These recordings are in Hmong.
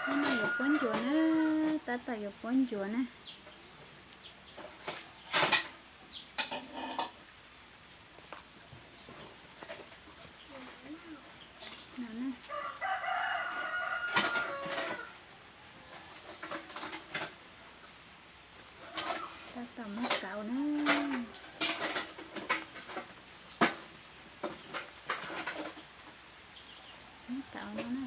Hnub no yuav puab ncuav na, tab tom yuav puab ncuav na. Tab tom muab kauv na. Muab kauv no na.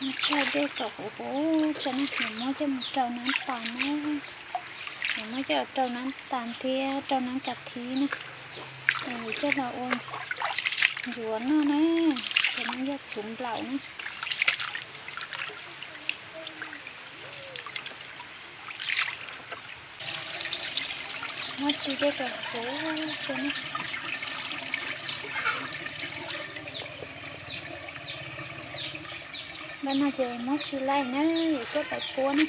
Muab tsau dej kom qhuav qhuav tso na, yuav muab coj mus rau nab tas na. Yuav muab coj rau nab tas thiab rau nab kas thib na. Yuav coj los ua ncuav noj na. Cov no yog txhuv nplaum na. Muab tsis dej kom qhuav tso na. Npaj no ces muab tsis laij na, yuav coj pais puab na.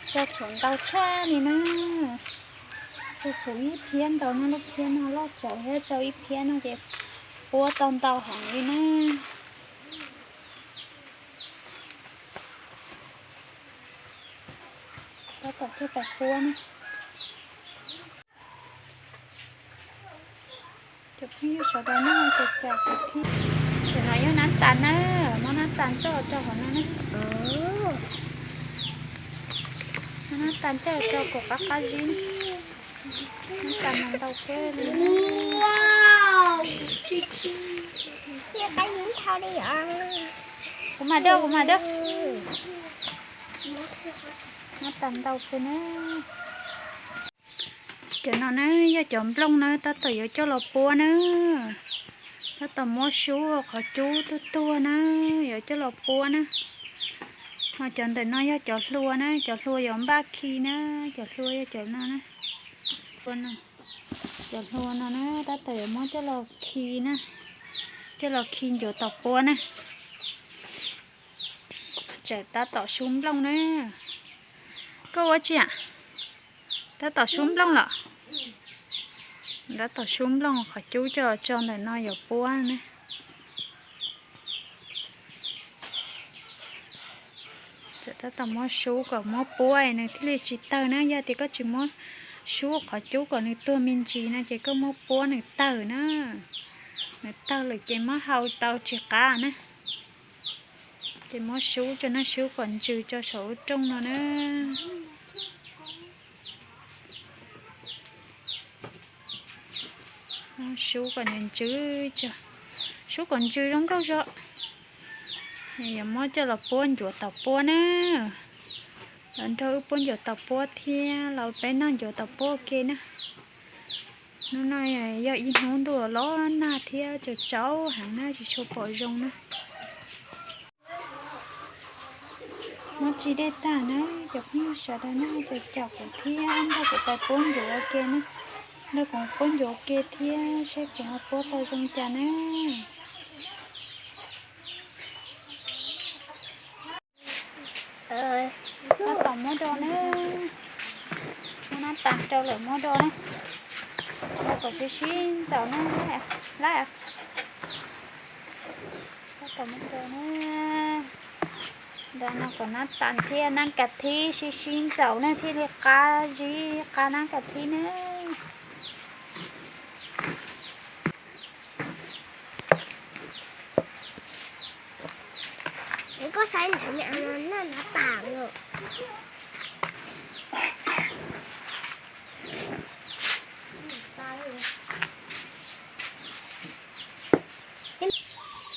Tsau txhuv ntau tshaj li na. Tsau txhuv ib phiab ntau na, lub phiab no loj tsawv thiab, tsau ib phiab no ces puab tau ntau heev li na. Tab tom coj pais puab na. Cov phooj ywg sawv daws noj cov cas kuv thiab. Cov no yog nab tas na, muab nab tas tso rau hauv no na. Muab nab tas coj rau kom qab qab zib. Nab tas mas ntau kawg li. Kuv mam dab, kuv mam dab. Nab tas ntau kawg na. Cov no na yog cov nplooj na, tab tom yuav coj los puab na. Tab tom muab sub qhov cub tuag tuag na, yuav coj los puab na. Ho cov ntawm no yog cov hlua na, cov hlua yuav npaj khi na, cov hlua yog cov no na. Cov hlua no na tab tom yuav muab coj los khi na, coj los khi ncuav tom puab na. Tseem tab tom sub nplooj na. Koj ua tsi a? Tab tom sub nplooj los? Tab tom sub nplooj qhov cub coj tso ntawm no yuav puab na. Tseem tab tom muab sub kom muab puab nws thiaj li tsis tawg na. Yog tias koj tsis muab sub qhov cub kom nws tuag me ntsis no ces koj muab puab nws tawg na. Nws tawg lawm ces muab hau tau tsis qab na. Ces muab sub tso na, sub kom ntsws tso saum lub rooj no na. Sub kom nws ntsws tso, sub kom ntsws zoo nkauj zog. Yuav muab coj los puab ncuav tom puab na. Los nrog wb puab ncuav tom puab thiab los peb noj ncuav tom puab ua ke na. Hnub no yog ib hnub ntuj los nag thiab tsaus tsaus heev na, tsis tshua pom zoo na. Muab tsis dej tag na, cov phooj ywg sawv daws noj cov cas kuv thiab nrog kuv pais puab ncuav ua ke na. Nrog kuv puab ncuav ua ke thiab saib kuv ho puab tau zoo cas na. Tab tom muab do na. Muab nab tas rau lawm muab do na. Do kom sib sib ntxaus na. Lab, tab tom muab do na. Do no kom nab tas thiab nab kas thib sib sib ntxaus na thiaj li qab zib qab nab kas thib na. Koj saib ntawm no nab tas lawm.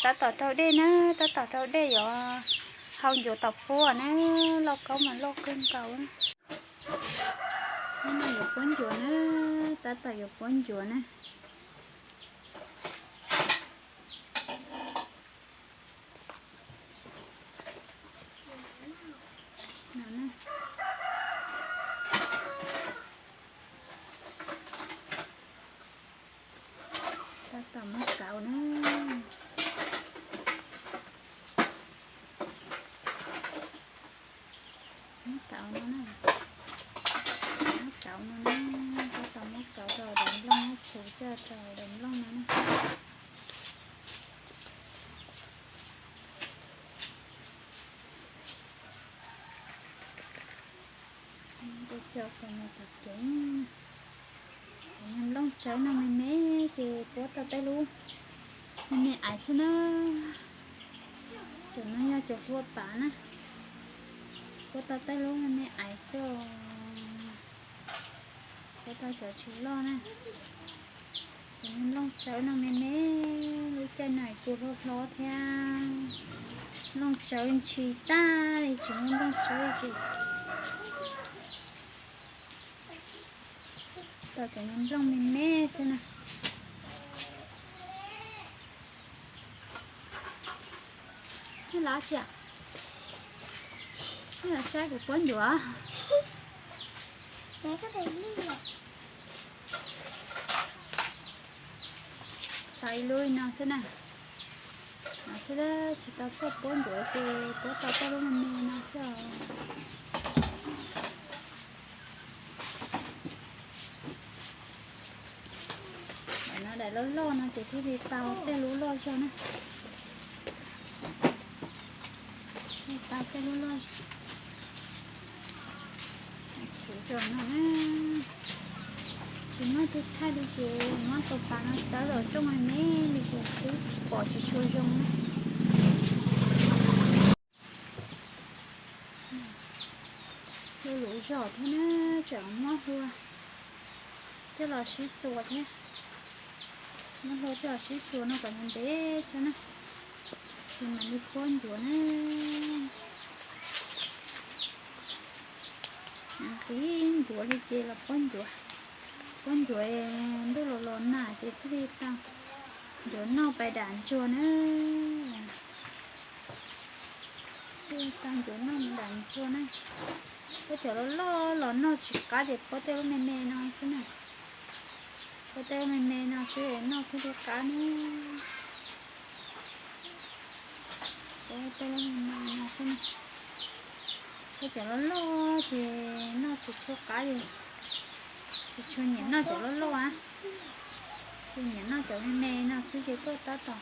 Tab tom rau dej na, tab tom rau dej yuav hau ncuav tom puab na, lauj kaub mas loj kawg nkaus na. Hnub no yuav puab ncuav na, tab tom yuav puab ncuav na. Tab tom muab kauv na. Muab kauv no na. Muab kauv no na. Tab tom muab kauv rau daim nplooj na. Tsuav coj rau daim nplooj no na. Coj cov no ceev ceev. Cov nplooj tsawb no me me ces puab tau tej lub me me aiv xwb na. Cov no yog cov hlua pav na, puab tau tej lub me me aiv xwb os. Puab tau cov tsis loj na. Cov nplooj tsawb no me me, lub caij no kuj hlob hlob thiab. Nplooj tsawb ntshis tag li, tsis muaj nplooj tsawb li ces tau cov nplooj me me xwb na. Nej los tsi? Nej los saib kuv puab ncuav. Tau ib lub no xwb na. No xwb, tsis tau txawj puab ncuav ces puab tau tej lub me me no xwb os. Daim no daim loj loj no ces thiaj li tau tej lub loj zog na. Thiaj tau tej lub loj zog. Tsis muaj tus thaij li ces muab tus pas no txawb los rooj me me li ces twb pom tsis tshua zoo na. Hlua luv zog thiab na, tseem muab hlua coj los sib txuas thiab. Muab hlua coj los sib txuas no kom ntev tso na, ces mam li puab ncuav na. Qib ncuav li ces los puab ncuav. Puab ncuav, ntuj los los nag ces thiaj li tau ncuav noj pais dam ntsuag na. Thiaj li tau ncuav noj dam ntsuag na. Puab cov loj loj los noj tsis qab ces puab tej lub me me no xwb na. Puab tej lub me me no xwb noj thiaj li qab ne. Puab tej lub me me no xwb na. Puab cov loj loj ces noj tsis tshua qab li. Tsis tshua nyiam noj cov loj loj a. Ces nyiam noj cov me me no xwb ces tuaj tab tom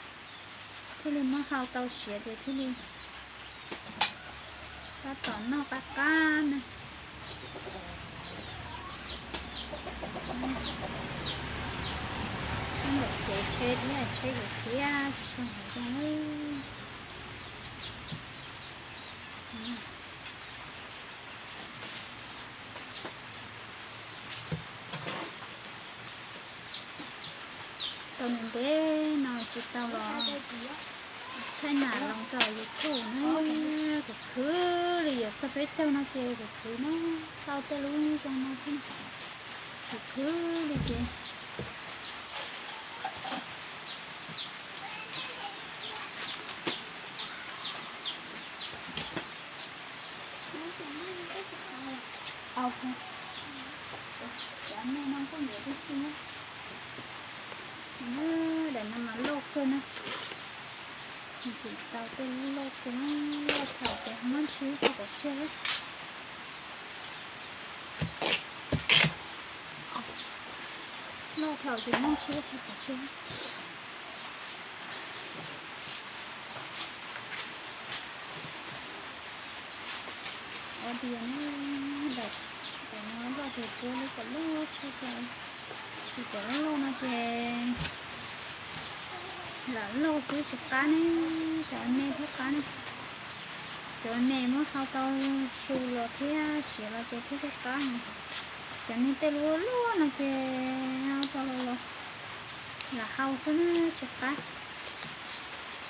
thiaj li muab hau tau siav ces thiaj li tab tom noj qab qab na. Ntawm kev tsheb thiab tsheb yuav khiav tsis tshua heev zoo. Tau ntev ntev no tsis tau los thaij nam los rau YouTube na. Kuv khwv li yuav txog peb caug no ces kuv khwv na, tau tej lub zoo no xwb. Kuv khwv li ces cov me no kuj ntxim tib si na. Daim no mas loj kawg na. Ntxim tau tej lub loj kawg, loj thaum ces muab ntshis rau pov tseg. Loj thaum ces muab ntshis rau pov tseg. Ua tias ne, daim no loj tiag tiag li, kom loj tshaj plaws. Tsis cov loj loj no ces lam loj xwb tsis qab ne, cov me thiaj qab ne. Cov me muab hau tau su los thiab siav los ces thiaj li qab. Cov me tej lub loj no ces hau tau los los lam hau xwb na, tsis qab.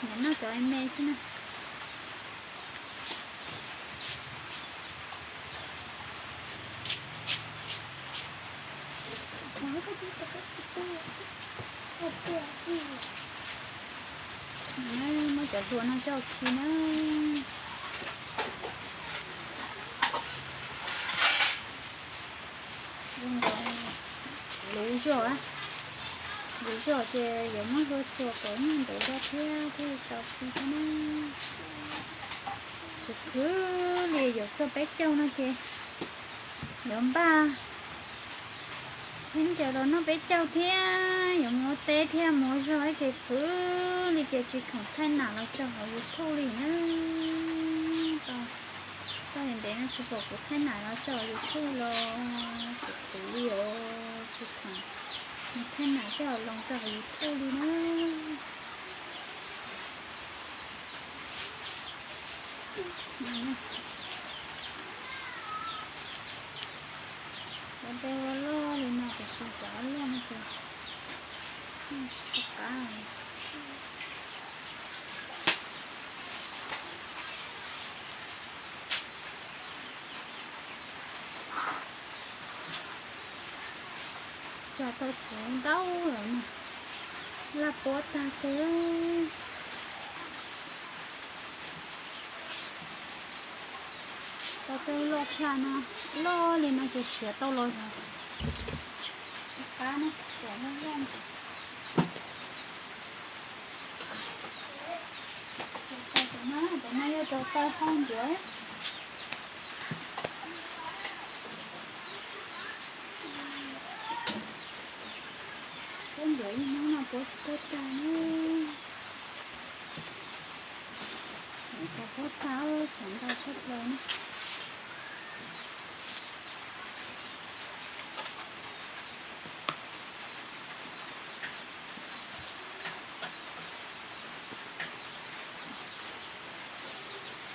Nyiam noj cov me xwb na. Muab cov hlua no coj khi na. Luv zog, luv zog ces yuav muab hlua txuas kom nyuag ntev zog thiab thiaj li tau khi thiab na. Kuv khwv li yuav txog peb caug no ces yuav npaj Peb ncaws los noj peb caug thiab yuav mus ua teb thiab mus ua zog ib ces khwv li ces tsis khoom thaij nam los tso hauv YouTube li na. Tau ntev no tsis pom kuv thaij nam los tso hauv YouTube los kuv khwv li os, tsis khoom thaij nam coj los tso hauv YouTube li na. Ua teb ua loj li no tiam sis cov loj no ces tsis tshua qab. Tso tau txhuv ntau lawm na, laj puab tag kawg. Tau tej loj tshaj no, loj li no ces siav tau los yog qab na, cov loj loj. Cov no yog cov taw hau ncuav. Puab ncuav ib hnub no puab tsis tau tag na. Cov puab tag sawv ntau tshaj plaws na.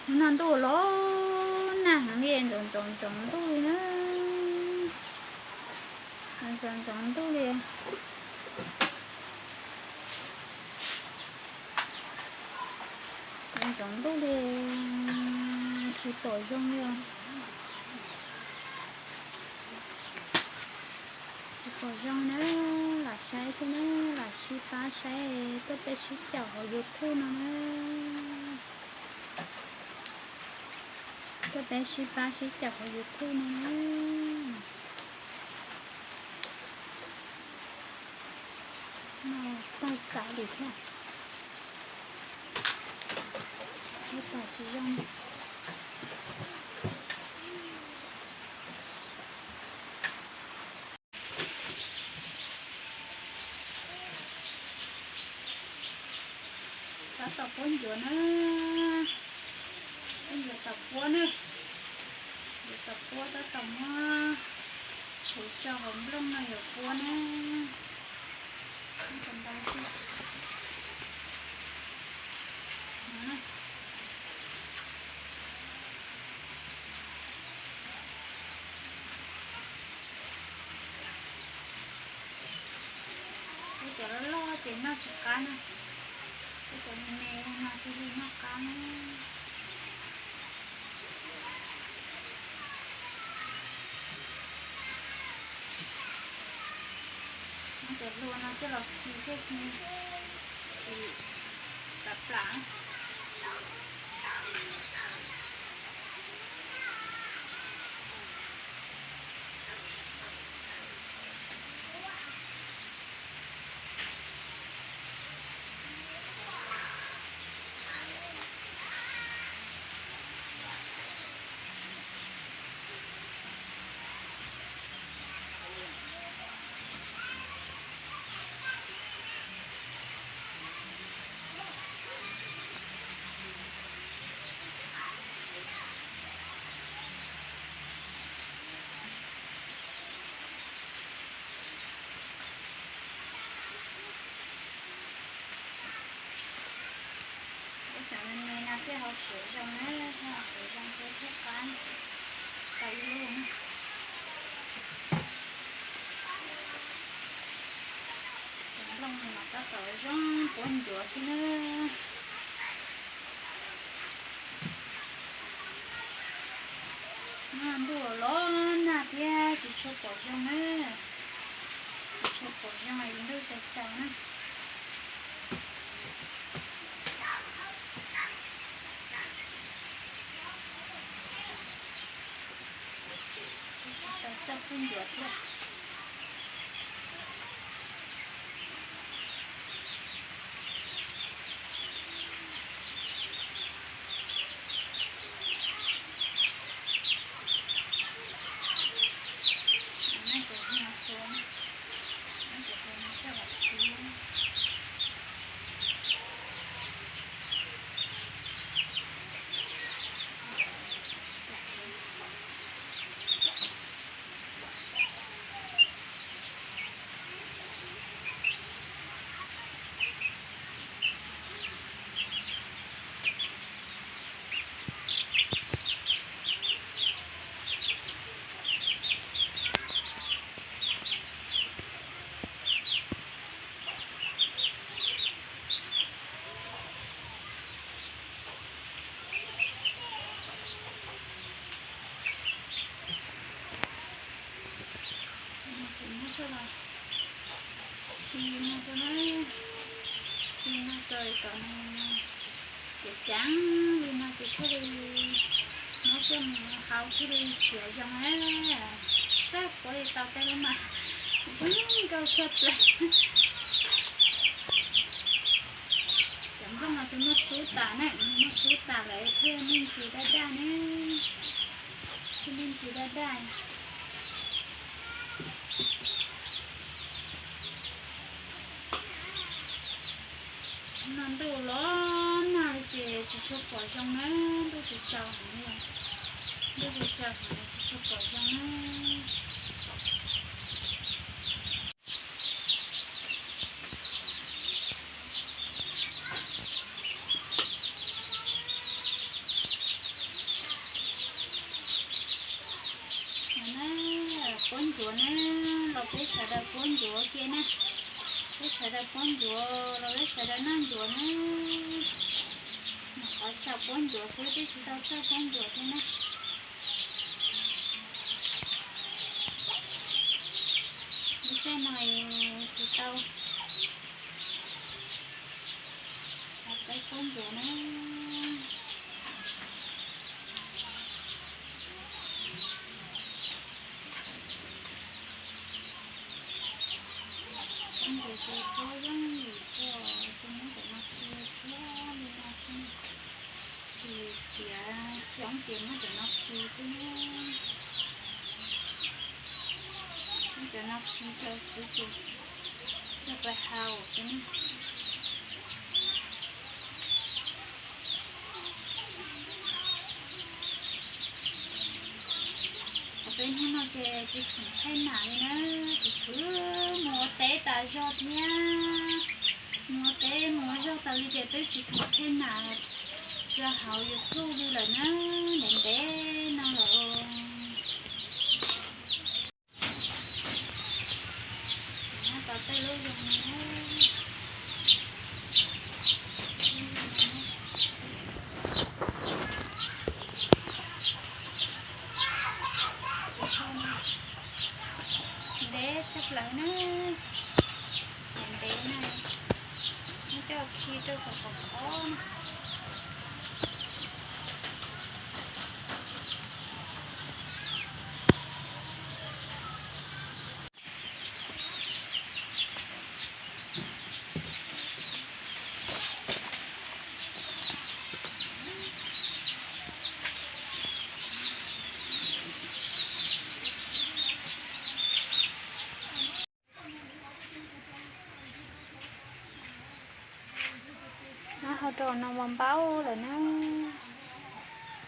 Hnub no ntuj los nag heev li, ntxoov ntxoov ntxoov ntuj li na. Ntxoov ntxoov ntuj li. Ntxoov ntuj li, tsis pom zoo li os. Tsis pom zoo na, lam saib thiab na, lam sib pab saib, tuaj peb sib caum hauv YouTube no na. Tuaj peb sib pab sib caum hauv YouTube no na. No tawg tas li thiab. Ib tag tsis zoo. Tab tom puab ncuav na, puab ncuav tom puab na, ncuav tom puab tab tom muab tshwv tso hauv nplooj no yuav puab na. Ua cov loj loj ces noj tsis qab na, ua cov me me no thiaj li noj qab na. Muab cov hlua no coj los khi thiaj tsis, tsis plam plam. Ua cov me me no thiaj hau siav zoo na, thiaj hau siav zoo thiab thiaj qab tau ib lub na. Cov nplooj no mas tab tom zoo puab ncuav xwb na. Ntuj los nag thiab tsis tshua pom zoo na, tsis tshua pom zoo li ntuj tsaus tsaus na. Tsis tau txawj phooj ywg thiab. Neb kuv hnia tuaj. Li no rau na, li no rau kom nws ceev ceev li no ces thiaj li muab coj mus hau thiaj li siav zoo na. Txawj puav li tau tej lub mas zoo nkauj tshaj plaws. Cov nplooj no ces muab sub tas na, muab sub tas lawm thiaj me ntsis daj daj ne, thiaj me ntsis daj daj. No ntuj los nag li ces tsis tshua pom zoo na, ntuj tsis tsaus heev, ntuj tsis tsaus heev tsis tshua pom zoo na. Puab ncuav na, los peb sawv daws puab ncuav ke na, peb sawv daws puab ncuav los peb sawv daws noj ncuav na. Nyuam qhuav xyaum puab ncuav xwb twb tsis tau txawj puab ncuav thiab na. Lub caij no tsis tau, peb puab ncuav na. Puab ncuav ces puab yeej yim txog ces muab cov no khi thiab li no xwb. Tsis tiav xyoob ces muab cov no khi xwb na. Muab cov no khi rau xwb ces coj pais hau xwb na. Peb hnub no ces tsis khoom thej nam li na, kuv khwv mus ua teb tas zog thiab, mus ua teb mus ua zog tas li ces twb tsis khoom thej nam tso hauv YouTube li lawm na, ntev ntev no lawm. Tau tej lub zoo na. Ntev tshaj plaws na, ntev na, muab coj khi rau kom khov khov na. Nab hau rau no npau npau lawm na,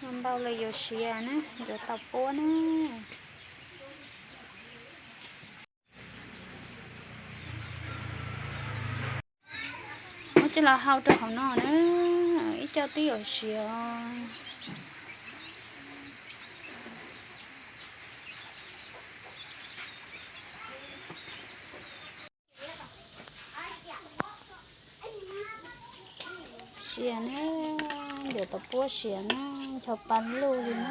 npau npau lawm yuav siav na, yuav tau puab na. Muab coj los hau rau hauv no na, ib co twb yuav siav. Siav na, yuav tau puab siav na, ncho pa luj li na.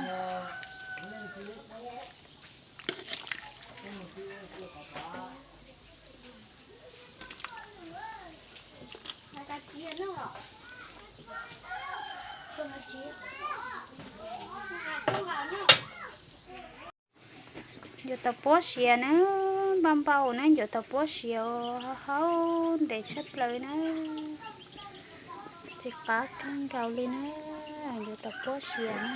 Yuav tau puab siav na, npau npau na, yuav tau puab siav, hau hau ntev tshaj plaws na, tsis qab kawg nkaus li na, yuav tau puab siav na.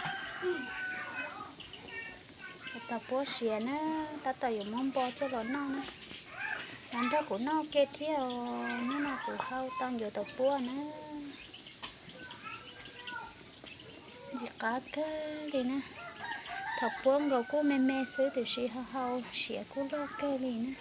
Yuav tau puab siav na, tab tom yuav muab npo coj los noj na. Los nrog kuv noj ke thiab os, hnub no kuv hau tau ncuav tau puab na. Ntxim qab kawg li na. Thaum puab nkaus kuj me me xwb tiam sis hau hau siav kuj loj kawg li na.